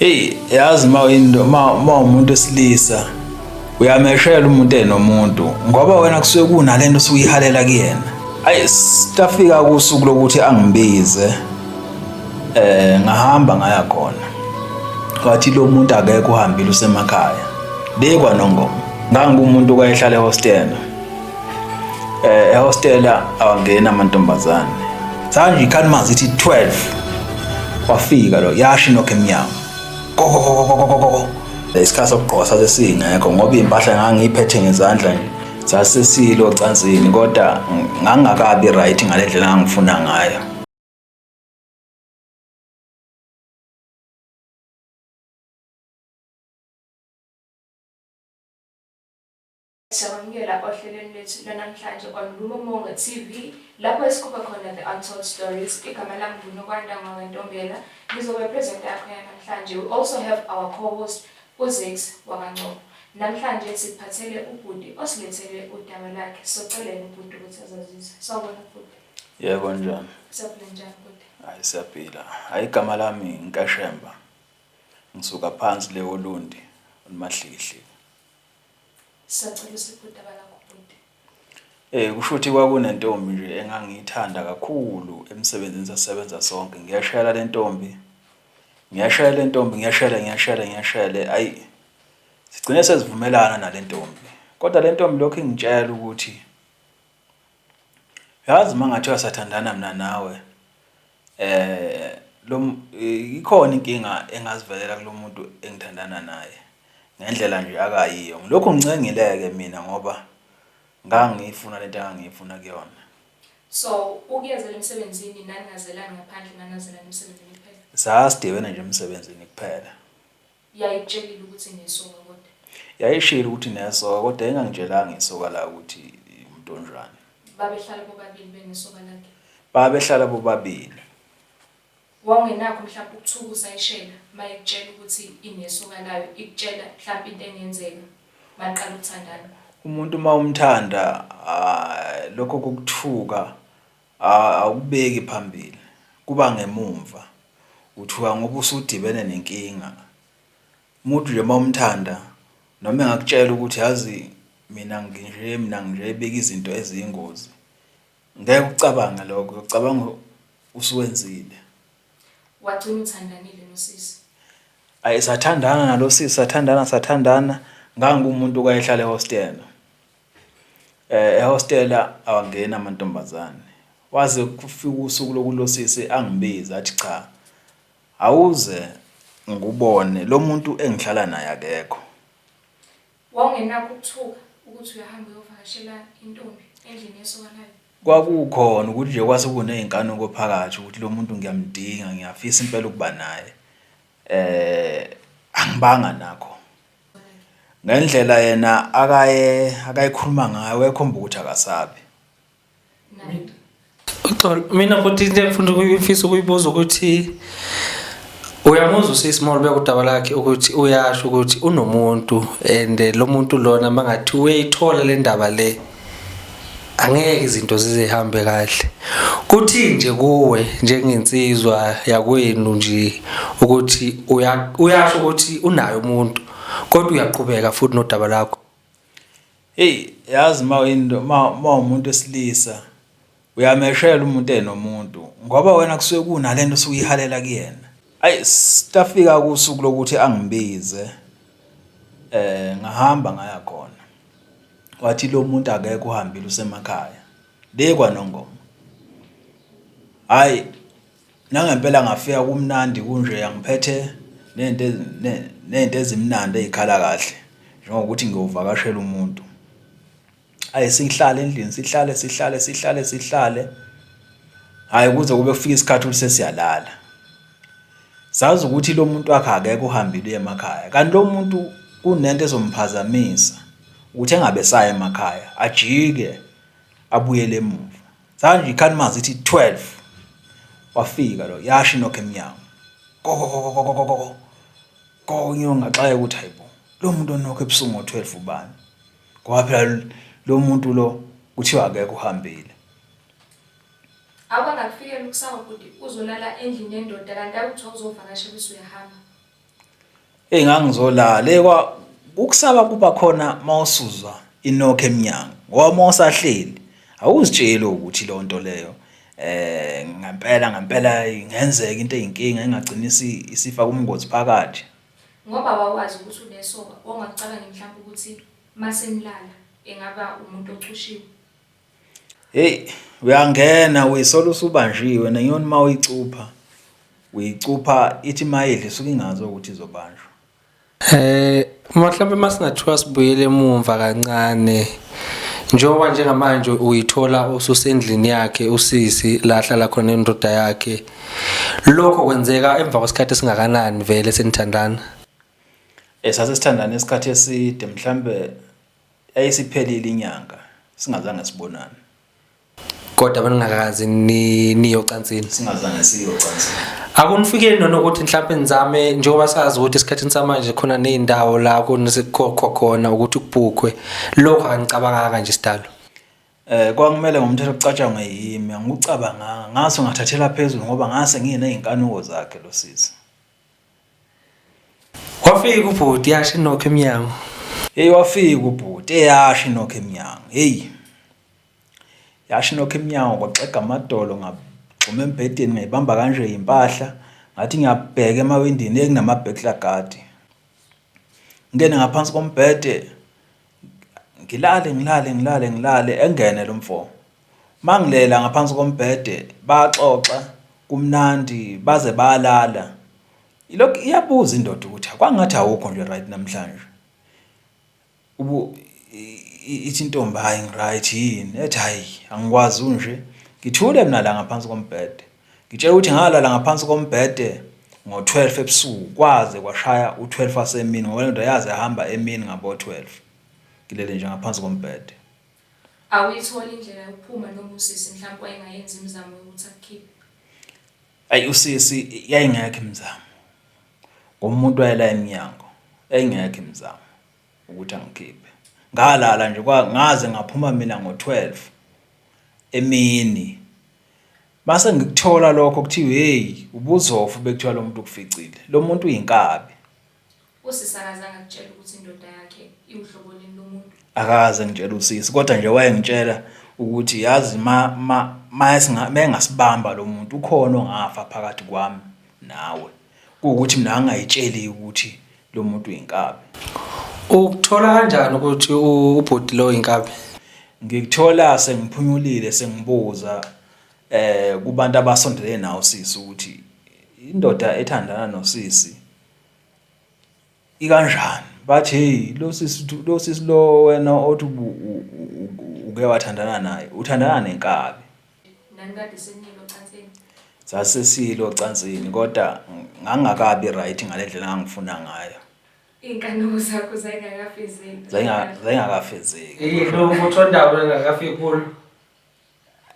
Hey, yazi ma into ma umuntu wesilisa uyameshela umuntu enomuntu ngoba wena kusuke kunalento osuyihalela kuyena. Ayi sitafika kusuku lokuthi angibize. Ngahamba ngaya khona. Wathi lo muntu akekho uhambile usemakhaya. Le kwaNongoma. Ngangumuntu okayehlala ehostela. Ehostela awangena amantombazane. Sanje ikhani ithi 12. Wafika lo yasho inokho emnyango. Go go go go go go go. Isikhathi sokugqoka sase singekho ngoba impahla ngangiyiphethe ngezandla nje. Sasesilo ocansini kodwa ngangakabi right ngale ndlela engangifuna ngayo. Siyakwamukela ohlelweni lwethu lwanamhlanje on Rumomongo TV lapho esikhupha khona The Untold Stories. Igama lami nguNokwanda Ngwakantombela. Ngizobe presenter yakho yanamhlanje. We also have our co-host uZix wakaNgcobo. Namhlanje sikuphathele ubhuti osilethele udaba lakhe. Soceleni ubhuti ukuthi azazise. Sawubona bhuti. Yebo njani? Siyaphila njani bhuti? Hayi siyaphila. Hayi igama lami Nkashemba. Ngisuka phansi le Olundi olumahlihli. Sisacela usiphe udaba lakho bhuti. Kusho ukuthi kwakunentombi nje engangiyithanda kakhulu emsebenzini sasisebenza sonke. Ngiyashayela le ntombi, ngiyashayela le ntombi, ngiyashayela, ngiyashayela, ngiyashayela, ayi sigcine sesivumelana nale ntombi. Kodwa le ntombi lokhu ingitshela ukuthi yazi uma ngathiwa sathandana mina nawe lo ikhona inkinga engazivelela kulo muntu engithandana naye ngendlela nje akayiyo. Ngilokhu ngincengile-ke mina ngoba ngangiyifuna lento engangiyifuna kuyona. So ukuyezela emsebenzini naningazelani ngaphandle nanazelana emsebenzini kuphela? Sasidibene nje emsebenzini kuphela. Yayikutshelile ukuthi inesoka kodwa? Yayishilo ukuthi inesoka kodwa ingangitshelanga isoka la ukuthi umuntu onjani. Babehlala bobabili benesoka lakhe? Babehlala bobabili. Wawungenakho mhlawumbe ukuthuka usayishela uma ikutshela ukuthi inesoka layo, ikutshela mhlawumbe into engenzeka maniqala ukuthandana? Umuntu uma umthanda lokho kokuthuka awukubeki phambili, kuba ngemumva. Uthuka ngoba usudibene nenkinga. Umuntu nje uma umthanda noma engakutshela ukuthi yazi mina nginje mina nginje ebika izinto eziyingozi, ngeke ukucabange lokho, uyocabanga usuwenzile. Wagcina uthandanile nosisi? Ayi sathandana nalo sisi, sathandana sathandana, ngangumuntu okayehlala ehostela. Ehostela awangeni amantombazane. Waze kufika usuku lokuthi lo sisi angibize athi cha, awuze ngikubone lo muntu engihlala naye akekho. Wawungenakho ukuthuka ukuthi uyahamba uyovakashela intombi endlini yesoka layo? Kwakukhona ukuthi nje kwase kuney'nkanuko phakathi ukuthi lo muntu ngiyamdinga, ngiyafisa impela ukuba naye. Angibanga nakho. Ngendlela yena akaye akayikhuluma ngayo wayekhomba ukuthi akasabi. Uxolo mina futhi into engifuna ukuyifisa ukuyibuza ukuthi uyamuzwa usisi uma udaba lakhe ukuthi uyasho ukuthi unomuntu and lo muntu lona mangathi uyayithola le ndaba le angeke izinto zizihambe kahle. Kuthi nje kuwe njengensizwa yakwenu nje ukuthi uyasho ukuthi unayo umuntu kodwa uyaqhubeka futhi nodaba lakho. Hey, yazi ma into ma umuntu wesilisa uyameshela umuntu enomuntu ngoba wena kusuke kunalento osuyihalela kuyena. Ayi sitafika kusuku lokuthi angibize ngahamba ngaya khona. Wathi lo muntu akekho uhambile usemakhaya le kwaNongoma. Hhayi nangempela ngafika kumnandi kunjeya ngiphethe ney'nto ney'nto ezimnandi ey'khala kahle njengokuthi ngiyovakashela umuntu. Hhayi sihlale endlini sihlale sihlale sihlale sihlale, hhayi kuze kube kufika isikhathi ukuthi sesiyalala. Sazi ukuthi lo muntu wakhe akekho uhambile uye emakhaya, kanti lo muntu kunento ezomphazamisa ukuthi engabe esaya emakhaya, ajike abuyele emuva. Sanje ikhani ithi 12 wafika lo yasho inokho emnyango. Go go go go go go go. Go ngiyongaxakeka ukuthi hayibo lo muntu onokho ebusuku ngo-12 ubani? Ngoba phela lo muntu lo kuthiwa akekho uhambile. Awukangakufikela ukusaba bhuti uzolala endlini yendoda kanti akuthiwa uzovakasha bese uyahamba. Hey ngangizolala hey kwa ukusaba kuba khona mawusuzwa inokho emnyango ngoba mawusahleli awuzitsheli ukuthi leyo nto leyo eh ngempela ngempela ingenzeka into eyinkinga engagcina isifaka umngozi phakathi. Ngoba wawazi ukuthi unesoka wawungakucabangi mhlawumbe ukuthi mase nilala engaba umuntu ocushiwe. Hey uyangena uyisola usubanjiwe nenyoni uma uyicupha uyicupha ithi mayidla isuke ingazi ukuthi izobanjwa. Eh mhlawumbe masingathiwa sibuyele emumva kancane njengoba njengamanje uyithola ususendlini yakhe usisi la hlala khona indoda yakhe lokho kwenzeka emva kwesikhathi esingakanani vele senithandana? Eh sase sithandana isikhathi eside mhlambe yayisiphelile inyanga singazange sibonane. Kodwa beningakaze niye ocansini? Singazange siye ocansini. Akunifikeli nokuthi mhlawumbe nizame njengoba sazi ukuthi esikhathini samanje khona nezindawo la kunesikhokhwa khona ukuthi kubhukhwe lokho anicabanganga nje sidalo? Eh kwakumele ngomthetho kucatshangwe yimi angikucabanganga ngase ngathathela phezulu ngoba ngase nginezinkanuko zakhe lo sisi. Wafika ubhuti yasho inokho emnyango. Hey wafika ubhuti eyasho inokho emnyango. Hey. Yasho inokho emnyango kwaxega amadolo ngagxuma embhedeni ngayibamba kanje impahla ngathi ngiyabheka emawindini ekunama-burglar guard. Ngene ngaphansi kombhede ngilale ngilale ngilale ngilale engene lo mfo. Mangilela ngaphansi kombhede baxoxa kumnandi baze balala. Ilokhu iyabuza indoda ukuthi kwangathi awukho nje right namhlanje. Ubu ithi intombi hayi ngi-right yini? Ethi hhayi angikwazi unje. Ngithule mina la ngaphansi kombhede. Ngitshela ukuthi ngalala ngaphansi kombhede ngo-12 ebusuku kwaze kwashaya u-12 wasemini ngoba le ndoda yaze yahamba emini ngabo-12. Ngilele nje ngaphansi kombhede. Awuyitholi indlela yokuphuma noma usisi mhlawumbe wayengayenza imizamo yokuthi akukhiphe? Ayi usisi yayingekho imizamo. Ngoba umuntu wayela emnyango yayingekho imizamo ukuthi angikhiphe. Ngalala nje ngaze ngaphuma mina ngo-12 emini. Mase ngikuthola lokho kuthiwa hey ubuzofa bekuthiwa lo muntu ukuficile. Lo muntu uyinkabi. Usisi akazange akutshele ukuthi indoda yakhe iwuhlobo lini lomuntu? Akaze ngitshela usisi kodwa nje wayengitshela ukuthi yazi ma ma mayengasibamba lo muntu ukhona ongafa phakathi kwami nawe. Kuwukuthi mina ngangayitsheli ukuthi lo muntu uyinkabi. Ukuthola kanjani ukuthi ubhuti lo uyinkabi? Ngikuthola sengiphunyulile sengibuza eh kubantu abasondelene nawo usisi ukuthi indoda ethandana nosisi ikanjani bathi hey lo sisi lo sisi lo wena othi uke wathandana naye uthandana nenkabi. Nanikade seniyile ocansini? Sasesiyile ocansini kodwa ngangingakabi right ngale ndlela engangifuna ngayo. Iy'nkanuko zakho zayingakafezeki. Zayingakafezeki. Yini uvuthondaba engakafiki kulo?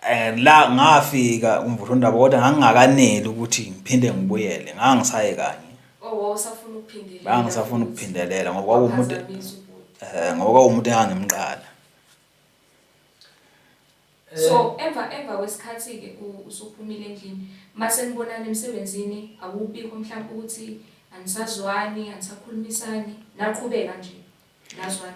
Eh la ngafika umvuthondaba kodwa ngangingakaneli ukuthi ngiphinde ngibuyele ngangisaye kanye. Oh wawusafuna ukuphindelela. Ngangisafuna ukuphindelela ngoba kwakuwumuntu eh ngoba kwakuwumuntu engangimqala. So emva kwesikhathi ke usuphumile endlini mase nibonana emsebenzini akubikho mhlawumbe ukuthi anisazwani anisakhulumisani naqhubeka nje nazwana.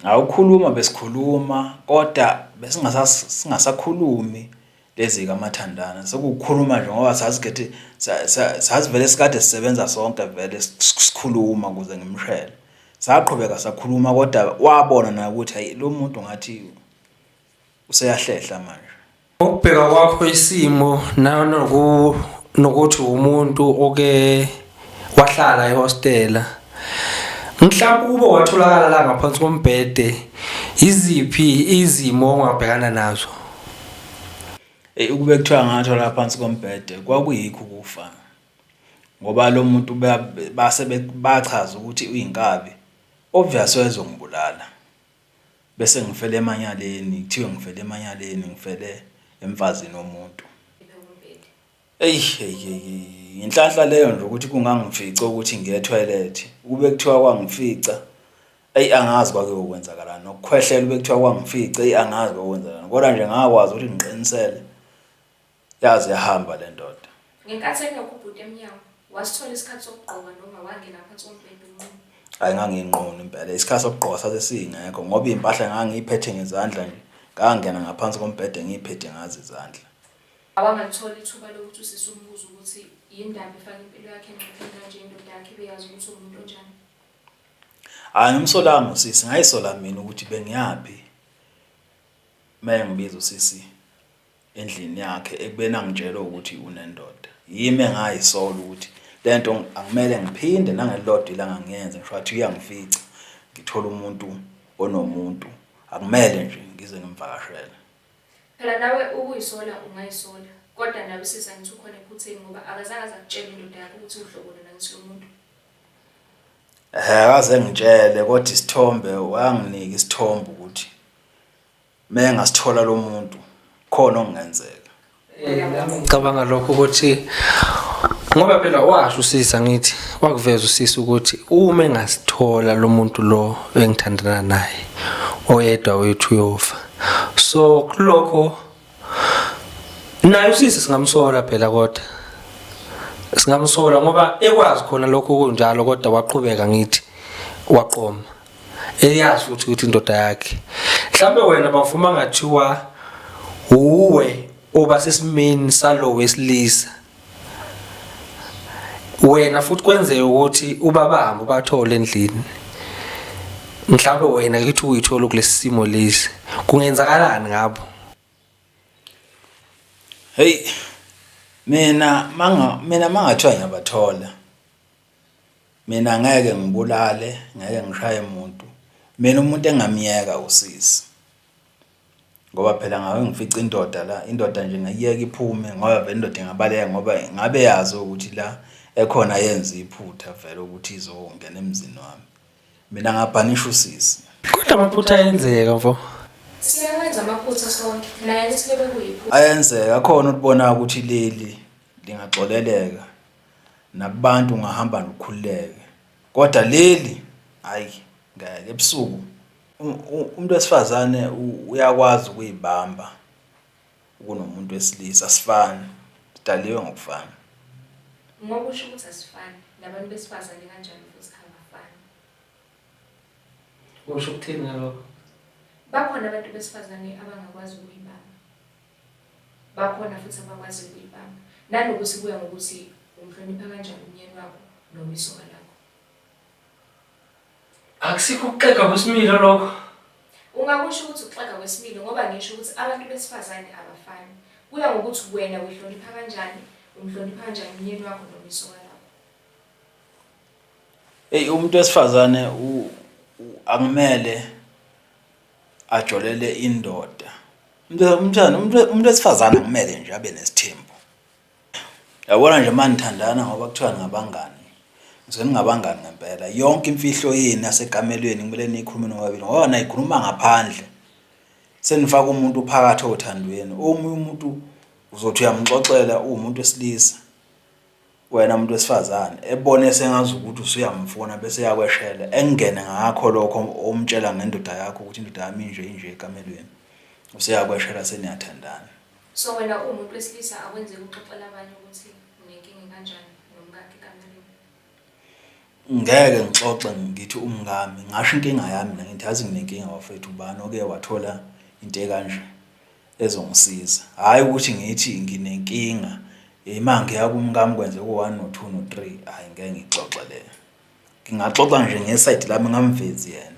Awukhuluma besikhuluma kodwa besingasakhulumi lezi kamathandana sekukhuluma nje ngoba sasikhethe sasivele sikade sisebenza sonke vele sikhuluma ukuze ngimshele. Saqhubeka sakhuluma kodwa wabona naye ukuthi hayi lo muntu ngathi useyahlehla manje. Ukubheka kwakho isimo nokuthi umuntu oke wahlala ehostela mhlawumbe ube watholakala la ngaphansi kombhede iziphi izimo ongabhekana nazo? Eyi ukube kuthiwa ngathola phansi kombhede kwakuyikho ukufa ngoba lo muntu base bachaza ukuthi uyinkabi obvious wayezongibulala. Bese ngifele emanyaleni kuthiwe ngifele emanyaleni ngifele emfazini womuntu. Eyi hey hey inhlanhla leyo nje ukuthi kungangifica ukuthi ngiye etoilet ukube kuthiwa kwangifica eyi angazi kwake kwenzakalani nokukhwehlela ube kuthiwa kwangifica eyi angazi kwakwenzakalani kodwa nje ngakwazi ukuthi ngiqinisele yaze yahamba le ndoda. Ngenkathi engekho ubhuti emnyango. Wasithola isikhathi sokugqoka noma wangena phansi kombhede umuntu? Hhayi nganginqunu impela, isikhathi sokugqoka sase singekho ngoba iy'mpahla ngangiy'phethe ngezandla nje, ngangena ngaphansi kombhede ngiy'phethe ngazo izandla. Awangalithola ithuba lokuthi usisi umbuze ukuthi yini ndaba efaka impilo yakhe engcupheni kanje, indoda yakhe ibe yazi ukuthi uwumuntu onjani? Hhayi angimsolanga usisi, ngayisola mina ukuthi bengiyaphi uma engibiza usisi endlini yakhe ekubeni angitshele ukuthi unendoda. Yimi engayisola ukuthi le nto akumele ngiphinde nangelilodwa ilanga ngiyenze ngisho ngathi uyangifica ngithola umuntu onomuntu, akumele nje ngize ngimvakashele. Phela nawe ukuyisola ungayisola, kodwa nawe usisi angithi ukhona ephutheni ngoba akazange aze akutshele indoda yakho ukuthi uhlobo lona angithi lo muntu. Ehhe akaze ngitshele kodwa isithombe wanginika isithombe ukuthi mengasithola lo muntu khona okungenzeka. Ngicabanga lokho ukuthi ngoba phela washo usisi angithi wakuveza usisi ukuthi uma engasithola lo muntu lo engithandana naye oyedwa wethu uyofa. So kulokho naye usisi singamsola phela kodwa singamsola ngoba ekwazi khona lokho kunjalo kodwa waqhubeka ngithi waqoma eyazi futhi ukuthi indoda yakhe mhlambe wena bafuma ngathiwa uwe oba sesimeni salo wesilisa wena futhi kwenzeke ukuthi ubabambe ubathole endlini mhlawumbe wena kithi uyithola kulesi simo lesi kungenzakalani ngabo? Hey mina manga mina mangathiwa ngiyabathola mina ngeke ngibulale ngeke ngishaye umuntu mina umuntu engamyeka usisi ngoba phela ngabe ngifica indoda la indoda nje ngayiyeka iphume ngoba vele indoda ingabaleka ngoba ngabe yazi ukuthi la ekhona yenza iphutha vele ukuthi izongena emzini wami. Mina ngabhanisha usisi. Kodwa amaphutha ayenzeka mfo. Siyawenza amaphutha sonke. Naye angithi kuyobe kuyiphutha. Ayenzeka khona ukubona ukuthi leli lingaxoleleka nakubantu ungahamba ukhululeke kodwa leli hayi ngeke ebusuku umuntu wesifazane uyakwazi ukuyibamba kunomuntu wesilisa asifani sidaliwe ngokufana. Ngoba usho ukuthi asifani nabantu besifazane kanjalo futhi abafani. Usho ukuthini ngalokho? Bakhona abantu besifazane abangakwazi ukuyibamba. Bakhona futhi abakwazi ukuyibamba. Nanokuthi kuya ngokuthi umhlonipha kanjani umyeni wakho noma isoka lakho. Akusikho ukuxega kwesimilo lokho. Ungakusho ukuthi ukuxega kwesimilo ngoba ngisho ukuthi abantu besifazane abafani. Kuya ngokuthi wena uyihlonipha kanjani, umhlonipha kanjani umyeni wakho noma isoka lakho. Eyi umuntu wesifazane akumele ajolele indoda. Umuntu wesifazane akumele nje abe nesithembu. Yabona nje uma nithandana ngoba kuthiwa ningabangani, nisuke ningabangani ngempela. Yonke imfihlo yenu yasekamelweni kumele niyikhulume nobabili ngoba nayikhuluma ngaphandle senifaka umuntu phakathi othandweni. Omunye umuntu uzothi uyamxoxela uwumuntu wesilisa, wena muntu wesifazane ebone sengazukuthi usuyamfuna bese eyakweshela engene ngakho lokho omtshela ngendoda yakho ukuthi indoda yami inje inje ekamelweni, useyakweshela seniyathandana. So wena uwumuntu wesilisa akwenzeki uxoxele abanye ukuthi unenkinga ekanjani nomkakho ekamereni? Ngeke ngixoxe ngithi umkami, ngingasho inkinga yami mina ngithi yazi nginenkinga bafethu ubani oke wathola into ekanje ezongisiza. Hhayi ukuthi ngithi nginenkinga ima ngiya kumkami kwenzeka u-one no-two no-three, hhayi ngeke ngiyixoxe leyo. Ngingaxoxa nje ngesayidi lami ngingamvezi yena.